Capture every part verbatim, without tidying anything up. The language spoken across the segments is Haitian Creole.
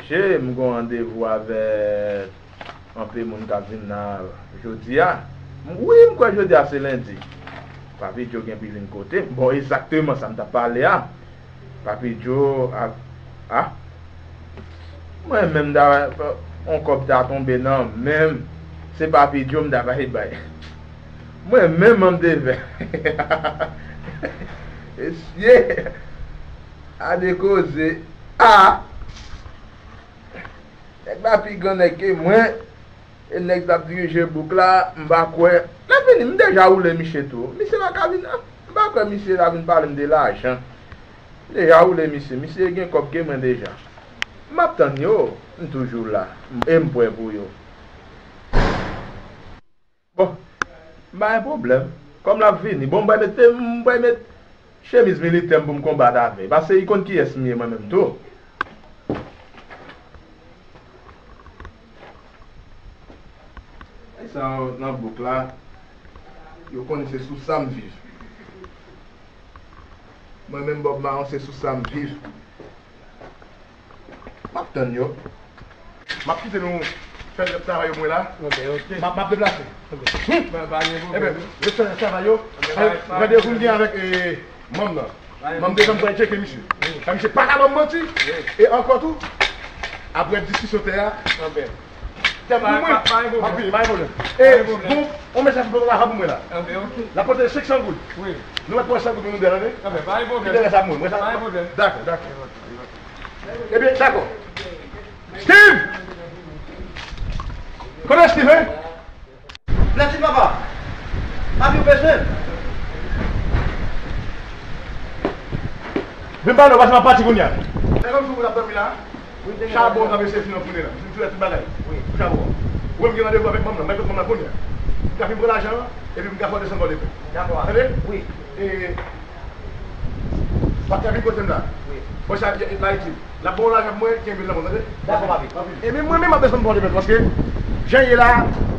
Che, m gon randevou avèk anpe moun k ap vin la jodi a. M, wi, m kwè jodi a se lendi. Papi Joe gen pou l vin kote m. Bon, egzakteman sa m t ap pale a. Papi Joe ak, a, mwen menm, m ta, yon kòb ta tonbe nan men m, se Papi Joe m ta bay bay. Mwen menm, m te fè. Mesye, a de koze. A! Nèg la pi gran nèg ke mwen. E nèg k ap dirije bouk la, m pa kwè. L ap vini, m deja woule misye tou. Misye pa ka vin, m pa kwè misye la vin pale m de lajan. M deja woule misye. Misye gen kòb ke mwen deja. M ap tann yo, m toujou la. E m prè pou yo. Bon, m pa gen pwoblèm. Kòm l ap vini, bon, m pral met, m pral met chemiz militè m pou m konbat avè l. Paske li konn kiyès m ye mwen menm tou. Nèg sa yo nan bouk la, yo konnen se sou sa m viv. Mwen menm Bob Marron, se sou sa m viv. M ap tann yo. M ap kite nou fè travay yo pou mwen la. Ok, ok. M ap, m ap deplase. Ok. Hmm. Pa, pa gen pwoblèm. Ebyen, ret fè travay yo. Ok, pa, pa, randevou m gen avèk, eh, manm nan. Manm desann pou al tcheke misye. Sa misye pa ka ban m manti. E ankò tou, apre diskisyon tè a, tè pou mwen. M ap vini, pa gen pwoblèm. E bon, on mesaj pou lajan pou mwen la. L ap pote senk san goud. Nou mèt pran san goud pou nou de, tande? Kite rès la pou mwen. Dakò, dakò. Ebyen, dakò. Steve! Kote Steve, hein? Mèsi, papa. Papi, ou bezwen m? Vin pale, paske m ap pati kounye a. Lè kòm si w ap dòmi la, chabon w t ap eseye fin nan foule la. M fin fè tout bagay pou chabon an. Ou wè m gen randevou avèk manm nan, m al kot manm nan kounye a. M ka fin pran lajan an, epi m ka fè w desann bò de pè. Dakò. Tande? Wi. E, Papi a vin kote m la. Wi. Bon, sa, la itil. L ap ba w lajan pou mwen, kenbe l nan men w, tande? Dakò, papi. Epi mwen menm, m ap desann bò de pè, paske jan l ye la,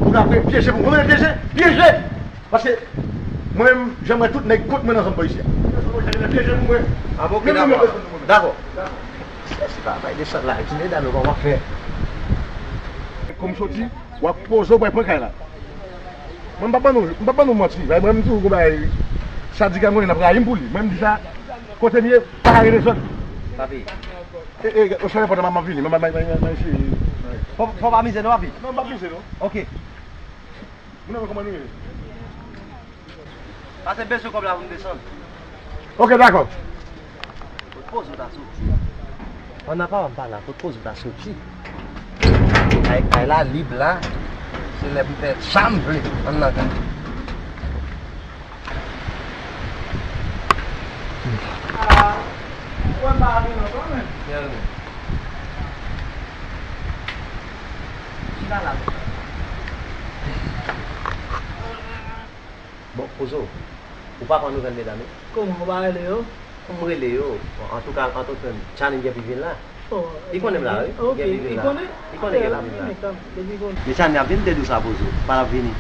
ou ka pyeje pou mwen. Ou konnen pyeje? Pyeje! Paske mwen menm, jan m wè tout nèg kont mwen nan zòn bò isi a. Pyeje pou mwen. Ah, bon, ok, dakò. Dakò. Se, se pa bay desann la, ti medam yo, kòman fè? Kòm soti, w ap poze w pral pran kay la. Mwen, m p ap ban nou, m p ap ban nou manti. Bay mwen, m di w gon bagay, sa di kay mwen, n ap rayi m pou li. Mwen, m di sa, kote m ye, pa ka gen dezòd. Papi. E, e, o sòlèy pòt la, m ap vini. Mwen, mwen, mwen, mwen, mwen, si. Fò, fò pa mize non, papi. Non, m p ap mize non. Ok. Moun nan kòman nou ye? Pase bezwen kòb la pou m desann. Ok, dakò. Kot koze w ta soti? An apa w ap pale a, kot koze w ta soti? Kay, kay la lib la. Se lè pou m fè sa m vle anndan kay. Ah, ou wè m pa vin ankò, men. Byen, men. Chita la. Bon, Kozo, ou pa pran nouvèl medam yo? Kòman, ou pa rele yo? M rele yo. Bon, antouka, antouka, Tchanin gen pou vin la. Oh, li konnen m la, wi. Ok, li konnen? Li konnen ke l ap vin la. Men Tchanin ap vin, m te di w sa, Kozo. Pa l ap vini.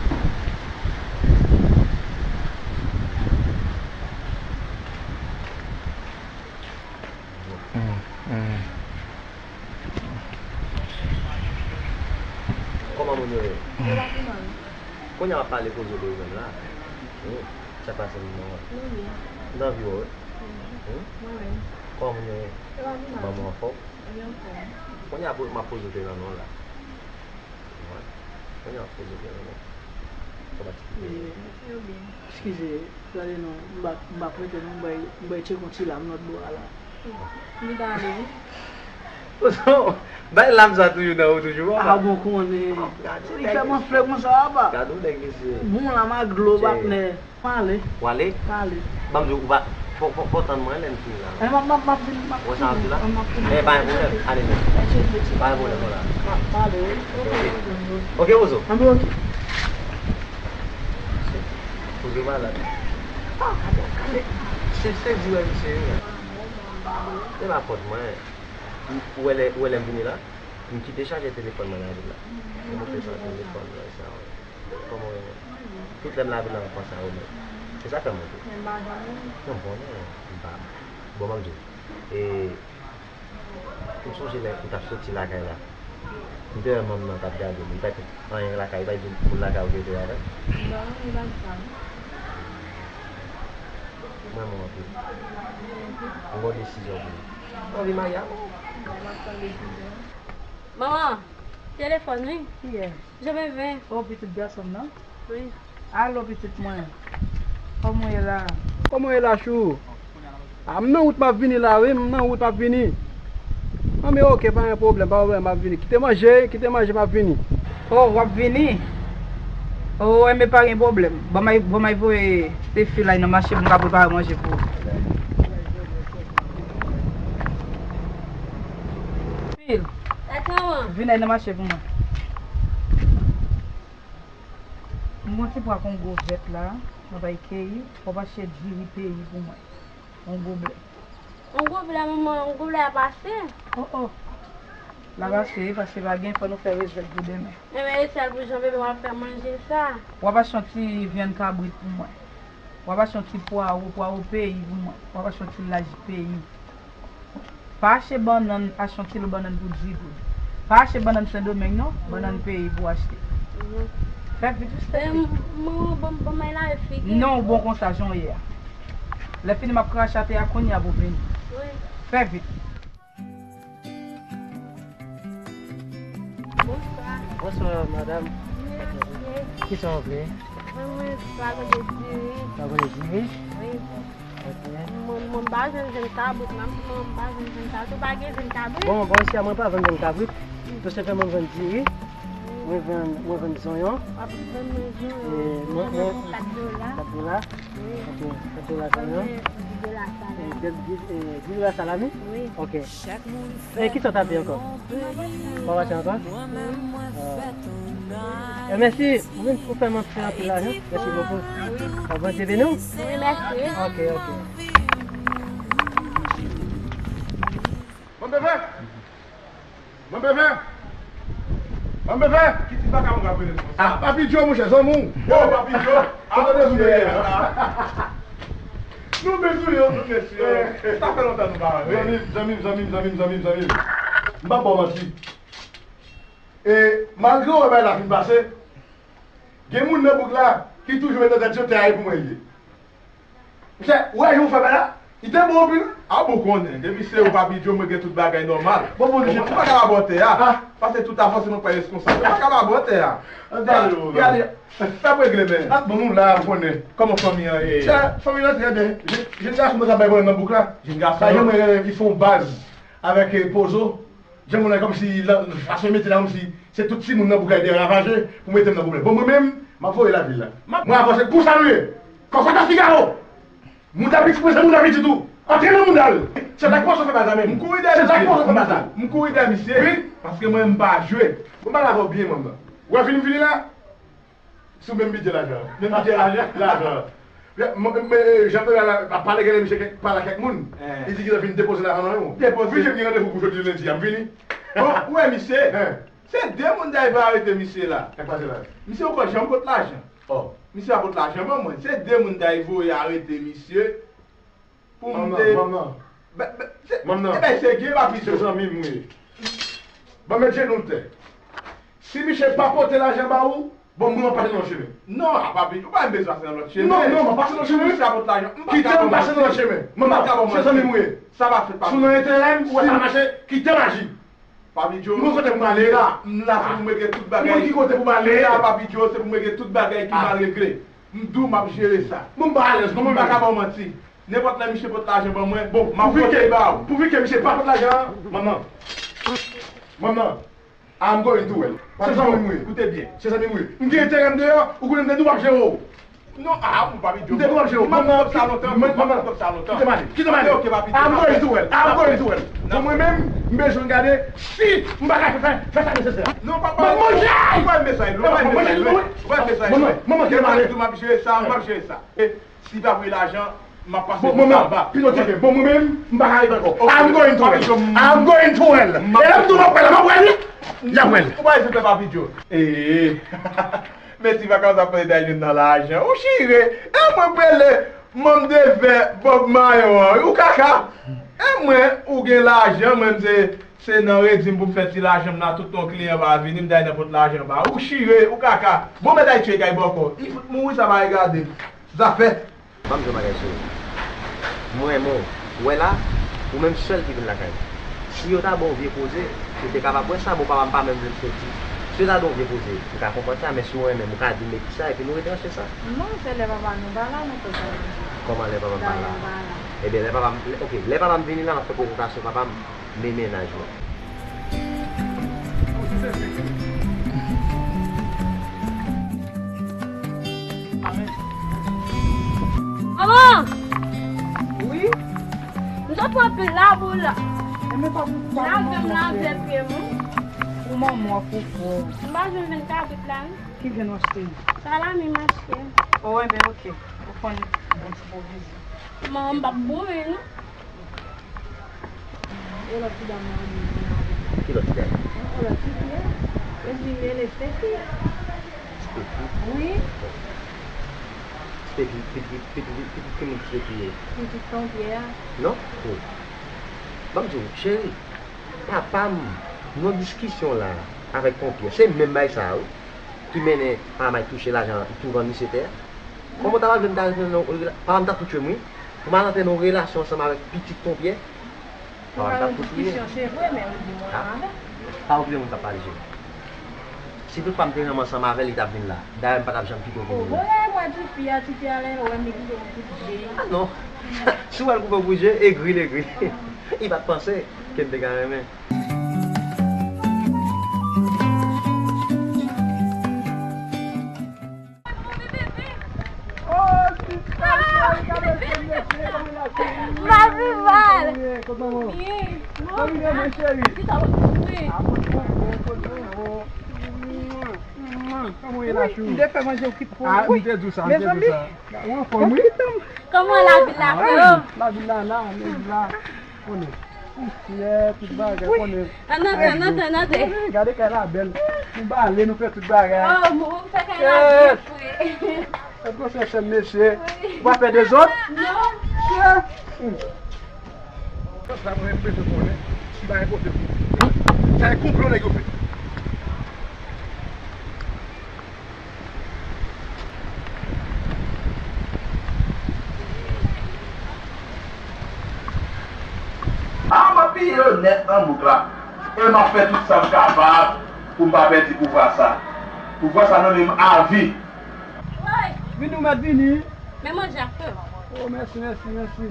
Kòman moun yo ye? Kounye a w ap pale Kozo de ou menm la. Hmm. Sa k pase m nan? M t anvi wè w wi. Hmm? Kòman moun yo ye? Manman w anfòm? Kounye a m ap poze w de nan non la. Kounye a m ap poze w de nan non. Kòman ti pitit? Eskize, gade non, m pa, m pa prete non, m bay, m bay tchek yon ti lam lòt bò a la. Li ta ale wi. Bay lam sa toujou nan ou toujou, papa. Ah bon, konnen. Se li k fè m anfle konsa, papa. Gade yon nèg mesye. Bon lam ak dlo, patnè. M ale. W ale? M ale. Ban m di w, ou pa, fò, fò, fò w tann mwen lè n fini la. Eh, m ap, m ap, m ap vin, m ap vin. Wè sa m ap di la? M ap vin. Eh, pa gen pwoblèm. Ale, men. Pa gen pwoblèm, wè la. M ap pale, wi. Ok. Ok, Kozo. Anben, ok. Kozo malad. Ah, gade, gade. Se, se di wè misye, wi. Se pa fòt mwen. Ou wè lè, ou wè lè m vini la? M kite chaje telefòn mwen nan vil la. Mwen montre sa telefòn mwen sa. Kòman w ye? Tout lè m lave nan, m panse a ou menm. Se sa k fè m monte. Men m pa janm wè w. Non, m konnen, m pa. Bon, ban m di w. E, M sonje lè ou t ap soti lakay la. M te wè manman t ap gade w. Li pa t anyen lakay, li pa t di moun lakay ou te avè l. Non, li pa t di sa non. M renmen w anpil. M gon desizyon pou ou. M anvi marye avè w. Manman, telefòn wi. Kiyès? Jan Benven. O, pitit gason m nan? Wi. Alo, pitit mwen. Kòman w ye la? Kòman w ye la, Chou? A, m nan wout m ap vini la, wi, m nan wout m ap vini. Anben, oke, pa gen pwoblèm, pa gen pwoblèm, m ap vini. Kite manje, kite manje, m ap vini. O, w ap vini? O, enben, pa gen pwoblèm. Ban m al, ban m al voye Stephie la nan mache pou m ka prepare manje pou ou. Pil. Vin al nan mache pou mwen. M gon ti pwa k on gwo vèt la, mwen bay keyi, w ap achte diri peyi pou mwen. On goblè. On goblè, manman, on goblè ap ase. O, o. L ap ase, wi, paske pa gen, fò nou fè resèt pou demen. Enben, resèt pou jan bebe w ap fè manje sa. W ap achte yon ti vyann kabrit pou mwen. W ap achte yon ti pwawo, pwawo peyi pou mwen. W ap achte yon ti laj peyi. Pa achte bannann, achte yon kilo bannann pou dis goud. Pa achte bannann Sendomeng non, bannann peyi pou achte. Mhm. Fè vit, wi, Stephie. Ban m, ban m al lave figi m. Non, ou bon konsa, jan w ye a. Lè fini, m ap krache atè a kounye a pou w vini. Wi. Fè vit. Bonswa. Bonswa, madanm. Mèsi. Kisa w vle? Mwen, mwen, wagon de diri. Wagon de diri? Wi. Ok. Mwen, mwen pa jwenn vyann kabrit, m ap di mwen pa jwenn vyann kabrit. Ou pa gen vyann kabrit? Bon, bon, isi a, mwen pa vann vyann kabrit. Tou senpleman, mwen vann diri. Wi. Mwen vann, mwen vann zonyon. W ap vann mwen zonyon. E, mwen, mwen, kat dola. Kat dola. Wi. Ok, kat dola zonyon. Mwen, dis dola salami. E, dis, dis, e, dis dola salami? Wi. Ok. E kisa w t ap di ankò? W ap achte ankò? Ah. E mèsi, ou menm ou fè m anpil, anpil lajan. Mèsi bokou. Ah, Bondye beni w. Wi, mèsi. Ok, ok. Manbeve! Manbeve! Manbeve! Ki ti vakabon k ap rele m konsa? Ah, Papi Joe, monchè, zanmi w. Oh, Papi Joe. Ah, monchè. Nou bezwen yo. Nou bezwen yo. Sa fè lontan nou pa wè. Zanmi m, zanmi m, zanmi m, zanmi m, zanmi m, zanmi m. M p ap ba w manti. E malgre w wè bagay la fin pase, gen moun nan bouk la ki toujou mete nan tèt yo tè a e pou mwen l ye. Monchè, ou wè jan w fè bagay la? Li te bon anpil. A, bon, konnen. Depi se ou, Papi Joe, mwen gen tout bagay nòmal. Bon, bon, ou pa ka ba bò tè a. Ah. Paske tout avanse mwen pa responsab. Ou pa ka ba bò tè a. Gade, gade. Fè m regle, men. Ah, bon, nou la, ou konnen. Kòman fanmi an ye? Chè, fanmi an trè byen. Jenn gason mwen ka bay pwoblèm nan bouk la. Jenn gason. Pa janm rele, li fè yon baz avèk, eh, Pozo. Jan moun nan kòmsi, fason li mete la, kòmsi se tout timoun nan bouk la li te ravaje pou mete m nan pwoblèm. Bon, mwen menm, m ap voye lavil la. Mwen avanse, konsa nou ye. Kòkòt a figawo! Mouda pitit mwen, se mouda pitit ou. Antre nan mouda l. Se sa k fè w fè baz la menm. M kouri dèyè misye. Se sa k fè w fè baz la. M kouri dèyè misye. Wi. Paske mwen, m pa jwe. Bon, m pale avè w byen, manman. Ou wè fim fini la? Sou menm bidjè lajan. Menm bidjè lajan? Lajan. Jan m te la, ap pale, genlè misye pale ak kèk moun. Li di genlè vin depoze lajan nan men w. Depoze? Wi, jan m gen randevou pou jodi lendi a, m vini. Bon, ou wè misye? Se de moun dayè voye arete misye la. Sa k pase la? Misye poko janm pot lajan. Oh. Misye pa pot lajan ban mwen. Se de moun dayè voye arete misye. Pou m te... Manman, manman. Manman. Ebyen, se gen, Papi Joe. Se zanmi m, wi. Ban m met jenou l tè. Si misye pa pote lajan ba ou, bon, mwen, m ap pase nan lòt chemen. Non, a, Papi Joe, ou pa bezwen pase nan lòt chemen. Non, non, m ap pase nan lòt chemen. Si misye pa pot lajan, m pa ka ban w manti. Kite m pase nan lòt chemen. Manman, se zanmi m, wi. Sa pa fèt, Papi Joe. Si w nan enterè m, ou wè sa mache, kite m aji. Papi Joe, m konn kote pou m ale la. M la se pou m regle tout bagay. M konn ki kote pou m ale. M la, Papi Joe, se pou m regle tout bagay ki mal regle. M di w m ap jere sa. Bon, m pa alèz non, m pa ka ba w manti. Nenpòt lè misye pot lajan ban mwen, bon, m ap pote ba w. Pouvi ke misye pa pot lajan an, manman. Manman, I'm going to hell. Se zanmi m wi. Koute byen. Se zanmi m wi. M gen enterè m deyò, ou konnen m te di w m ap jere w. Non, a, bon, Papi Joe. M te di w m ap jere w. M ap di w sa lontan, m ap di w sa lontan. Kite m ale, kite m ale. Ok, ok, Papi Joe. I'm going to hell. I'm going to hell. Bon, mwen menm, m bezwen gade si m pa ka fè, fè sa nesesè. Non, papa, ou pa bezwen, ou pa bezwen, ou pa bezwen. Manman, manman, kite m ale. M ap jere sa, m ap jere sa. Si pa voye lajan, m ap pase pou sa anba. Bon, mwen menm, m pa ka ret ankò. I'm going to hell. I'm going to hell. E lè m di w m ap wè l, m ap wè l wi. Y ap wè l. Ou pa ezite, Papi Joe. Ee. Men ti vakabon ap pale dèyè youn nan lajan. Ou chire. E mwen m rele. Manm de vè Bob Mayo an, wi, ou kaka. E mwen, ou gen lajan, mwen, m se, se nan redi m pou m fè ti lajan m la, tout tan kliyan pa vini, m ta nan pot lajan pa. Ou chire, ou kaka. Bon, mèt Ayiti e kay bòkò. Li fout mouri, sa pa regade. Zafè. Ban m di w bagay, cheri. Mwen renmen w. Ou wè la, ou menm sèl ki vin lakay mwen. Si yo ta ba w vye koze, ou te kapab wè sa, bon, papa m pa menm vle m soti. Si yo ta ba w vye koze, m ka konprann sa, men si w renmen m, ou ka di m ekri sa, epi nou retranche sa. Non, se lè papa nou pa la, nou fè sa nou di. Kòman lè papa m pa la? Ebyen, lè papa m, lè, ok, lè papa m vini la, m ap fè prezantasyon papa m, men mennaj mwen. Manman! Wi? M sot pran pil labou la. Enben pa pou pa pou manman. Lave m lave pye m. Pou manman, pou fò. M pa jwenn vin kabrit la, non. Ki vyann w achte? Salami m achte. O, enben, ok. Ou konn bon ti pwovizi. Manman, m p ap boure, non. E lòt ti dam nan, li menm avè l. Ki lòt ti dam? E lòt ti fi a. Epi li rele Stefi. Stefi? Wi. Stefi, pitit, pitit, pitit ki moun Stefi ye? Pitit Ton Pyè a. Non? Oh. Ban m di w, cheri, papa m, nan diskisyon la, avèk Ton Pyè, se menm bagay sa a, wi, ki mennen papa m al touche lajan, li tou vann misye tè a. Kòman w ta pral vin ta rete nan yon rela-, papa m t ap tou tchwe m, wi. Pou m al antre nan yon relasyon ansanm avèk pitit Ton Pyè. Papa m t ap tou touye m. Se vre, men ou di mwen avè. Pa okipe moun k ap pale, cheri. Si tout pa m te renmen ansanm avè l, li t ap vin la. Dayè, m pa t ap janm kite w vin. O, mwen wè tifi a, tifi a lè l wè m, li koupe m kout je. Ah non. Si w wè l koupe w kout je, egri l egri. Li pa t panse ke m te ka renmen. Papi mal. Byen. Kòman w ye, cheri? Kòman w ye, Lachou? M te fè manje w kit pou ou. Ah, m te di w sa, m te di w sa. Ou anfòm, wi. Kòman lavi la, freo? Lavi la, la, lavi la. Konnen. Ou fyè, tout bagay, konnen. Ann antre, ann antre, ann antre. Gade kay la bèl. Nou bale, nou fè tout bagay. Oh, m fè kay la byen fre. Fè gwosè sèm, mesye. Ou pa fè dezòd? Non. Mesye. Hmm. Sa mwen menm bezwen konnen. Si bagay pote pou. Sa e konplo nèg yo fè. Ah, m ap piye yo nèt nan bouk la. E m ap fè tout sa m kapab pou m pa pèdi pouvwa sa. Pouvwa sa nan men m avi. Vini, ou mèt vini. Men manje ap fè. Oh, mèsi, mèsi, mèsi.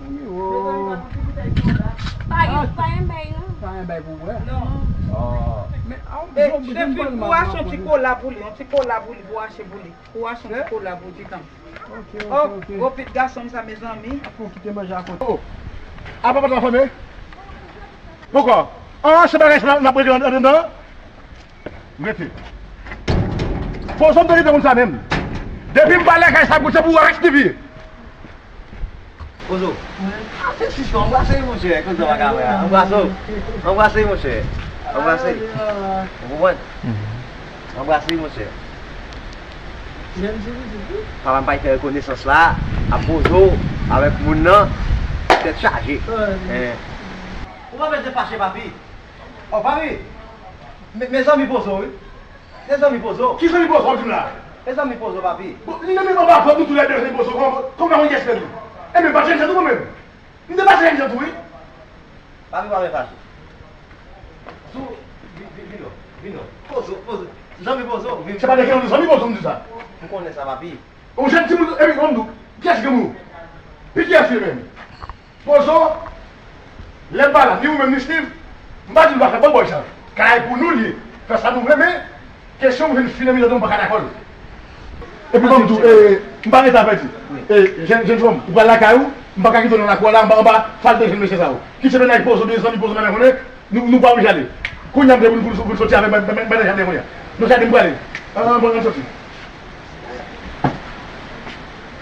Mezanmi, pa gen ti boutèy ki la. Pa gen, pa gen bay, non. Pa gen bay pou bwè? Non. Oh. Men, ah, e, Stefi, pou w achte yon ti kola pou li, yon ti kola pou li, pou w achte pou li. Pou w achte yon ti kola pou ti tanm. Ok, ok, ok. Oh, gwo pit gason m sa, mezanmi. Ap fè w kite manje a kote. Oh. Apa pòt la fèmen? Poukò? Ah, se bagay sa n ap regle anndan? Rete. Pozo m te kite moun sa menm. Depi m pa lakay sa, se pou arèste li. Pozo. Ase sisyon, anbrase li, monchè. Kote w pa ka wè a? Anbrase w. Anbrase li, monchè. Anbrase li. Ou konprann? Anbrase li, monchè. Papa m pa fè rekonesans la. A Pozo, avèk moun nan. Tèt chaje. Ou pa bezwen fache, papi. Oh, papi. Me, mezanmi Pozo, wi. Mezanmi Pozo. Ki zanmi Pozo w di m la? Mezanmi Pozo, papi. Bon, li menm anba vant nou toulède zanmi Pozo. Kòman, kòman yon yès pèdi? E men pa Jenjan tou mwen menm. M te pa Jenjan tou, wi. Papi, pa men fache. Sou, vi-, vi-, vin non. Vin non. Pozo, Pozo. Zanmi Pozo, vin. Se pa de zanmi Pozo m di sa. M konnen sa, papi. Yon jèn timoun, epi, ban m di w, kiyès granmoun ou? Pi kiyès ou ye menm? Pozo, lè m pa la, ni ou menm, ni Steve, m pa di nou pa fè bòlbòy sa. Kay pou nou li ye. Fè sa nou vle, men kesyon m vin fini mitan nou pa ka dakò l. Epi ban m di w, e, m pa gen tan pèdi. E, jèn, jèn fanm, ou pral lakay ou, m pa ka kite w nan lakou a la, anba, anba falte jèn mesye sa yo. Kite mennaj Pozo, byen zanmi Pozo, mennaj konnen, nou, nou pa oblije ale. Kounye a m te pou n, pou n, pou n soti avè m, mennaj la kounye a. Nou gade m prale. An, an, an, an soti.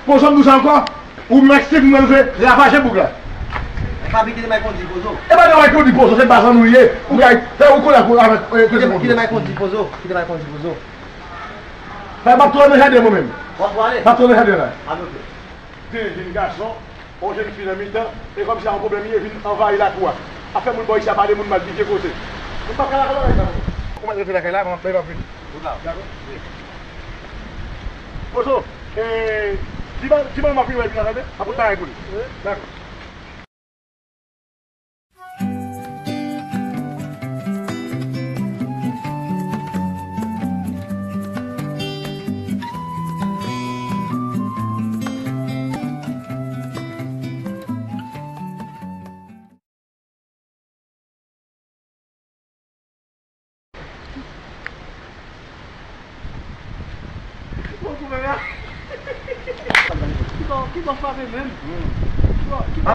Pozo m di w sa ankò, ou menm ak Steve nou menm se ravaje bouk la. Papi, kite m al kondi Pozo. E pa de w al kondi Pozo, se bazan nou ye. Ou kay fè ou kola pou avèk, e, kite m al kondi Pozo. Kite m al kondi Pozo. Fè m ap twò nan jaden mwen menm. W ap pwale? M ap tonbe chante la. A, ok. De jenn gason, yon jenn fi nan mitan, e kòmsi a yon pwoblèm li ye vin anvayi lakou a. Ap fè moun bò isi a pale moun mal pi vye kote. Moun pa ka lakay bagay sa non. Ou mèt rete lakay la, m ap, m ap vini. Dakò? Wi. Pozo, e, di ban, di ban m ap vini wè epi n ap tande, ap fout bagay pou li. Wi. Dakò. Bon, kounye a. Ki bò, ki bò frape menm? Ki bò, ki bò?